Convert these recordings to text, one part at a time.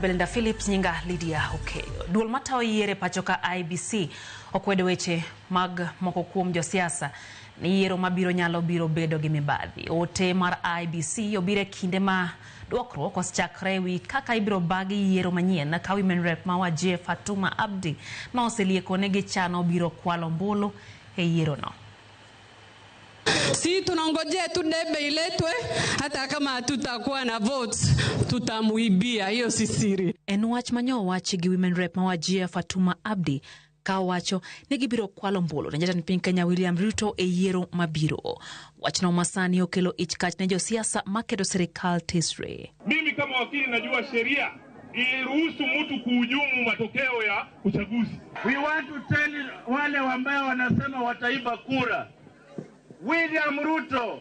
Belinda Phillips nyinga Lydia Okeyo. Duol matayo yiero e pacho ka IEBC okwedo weche mag moko kuom josiasa ni yiero mabiro nyalo biro bedo gi mibadhi. Ote mar IEBC obiro e kinde ma dwokruok osechakre wi kaka ibiro bag yiero manyien ka Women Rep ma Wajir Fatuma Abdi ma oselieko ni gichano biro kwalo ombulu e yierono. Si tunangojea tu debe iletwe, hata kama hatutakuwa na votes tutamuibia, hiyo si siri. En wach manyo owachi gi Women Rep ma Wajir Fatuma Abdi ka owacho ni gibiro kwalo ombulu ne jatend piny Kenya William Ruto e yiero mabiro. Wachno masani okelo ich kach ne josiasa maketo sirikal tesre. Mimi kama wakili najua sheria iruhusu mtu kuhujumu matokeo ya uchaguzi. We want to tell wale ambao wanasema wataiba kura, William Ruto,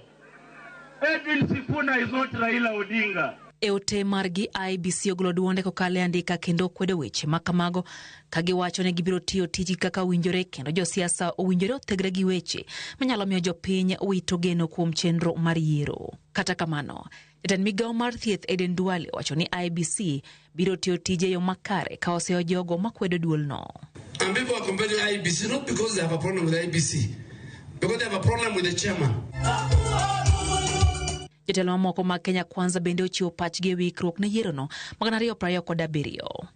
Edwin Sifuna is not Raila Odinga. E ote margi IEBC ogolo duonde kokalo e andika kendo kwedo weche ma kamago ka giwacho ni gibiro tiyo tijgi kaka owinjore kendo josiasa owinjore othegre gi weche manyalo miyo jopiny wito geno kuom chenro mar yiero. Kata kamano, jatend migawo mar thieth Aden Duale wacho ni IEBC biro tiyo tije e yo makare ka oseyo jogo makwedo duolno. And people are complaining IEBC not because they have a problem with IEBC, because they have a problem with the chairman. Jotelo mamoko mag Kenya Kwanza bende ochiwo pachgi e wi ikruok ne yierono mag 2027.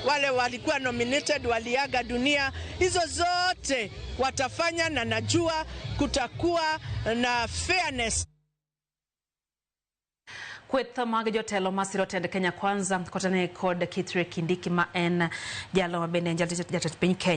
Wale walikuwa nominated waliaga dunia, hizo zote watafanya, na najua kutakuwa na fairness. Kweth mag jotelo masiro tend Kenya Kwanza kotene kod Kithure Kindiki ma en jalo ma bende en jatend piny Kenya.